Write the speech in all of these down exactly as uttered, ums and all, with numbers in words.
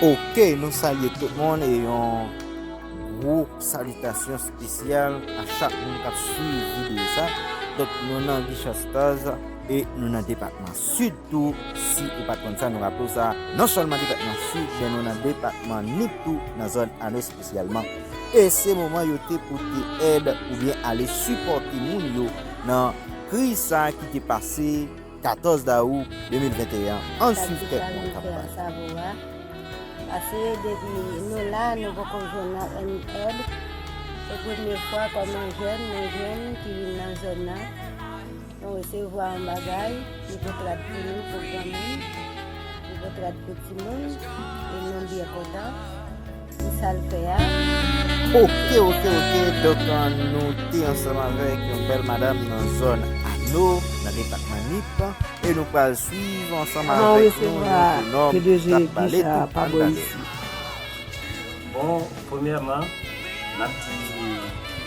Ok, nou salye tout moun e yon gwo salitasyon espesyal a chak moun k ap swiv videyo sa. Donk, nou nan Guichard Stars e nou nan depatman Sid tou. Si ou pa t konn sa, nou raple w sa, non sèlman depatman Sid, men nou nan depatman Nip tou, nan zòn Ano espesyalman. E se moman yo te pote èd oubyen ale sipòte moun yo nan kriz sa ki te pase katòz dawou de mil venteyen an. Ann swiv kèk moun k ap pale. Paske depi nou la, nou poko jwenn ankenn èd. Se premye fwa kòm yon jèn, yon jèn ki vin nan zòn nan. Nou resevwa yon bagay, li pote rad pou nou, pou granmoun, li pote rad pou timoun, e nou byen kontan. Pou sa l fè a. Ok, ok, ok. Donk, an, nou te ansanm avèk yon bèl madanm nan zòn Ano, nan depatman Nip. E nou pral swiv ansanm avèk nou yon jenòm k ap pale tou. Ann gade. Bon, premyèman, n ap di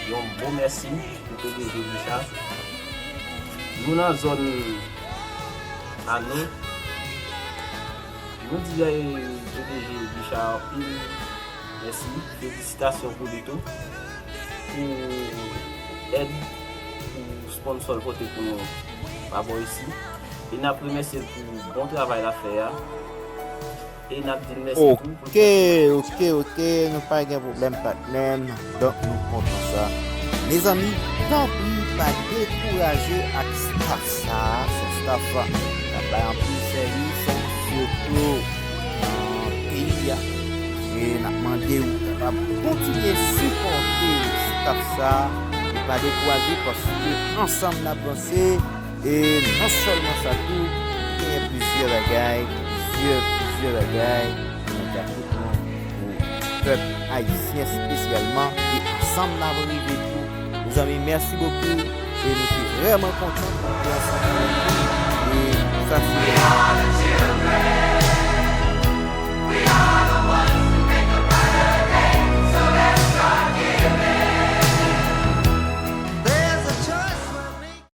yon bon mèsi pou P D G Guichard. Nou nan zòn Ano, nou di, eh, P D G Guichard anpil mèsi, felisitasyon pou li tou, pou èd, pou sponsò l pote pou nou pa bò isi. E n ap remèsye l pou bon travay l ap fè a. E n ap di l mèsi tou pou... Ok, ok, ok, nou pa gen pwoblèm, patnè m. Donk, nou kontan sa. Mezanmi, tanpri pa dekouraje ak staff sa a. Se yon staff k ap bay anpil sèvis, sitou nan peyi a. E n ap mande w kapab kontinye sipòte staff sa a. E pa dekouraje, paske ansanm n ap vanse. E non sèlman sa tou, genyen plizyè bagay, plizyè, plizyè bagay pou nou ka fè pou pèp ayisyen espesyalman, e ansanm n ap rive tou. Mezanmi, mèsi bokou, e nou te vrèman kontan pou nou te ansanm avèk nou, e sa se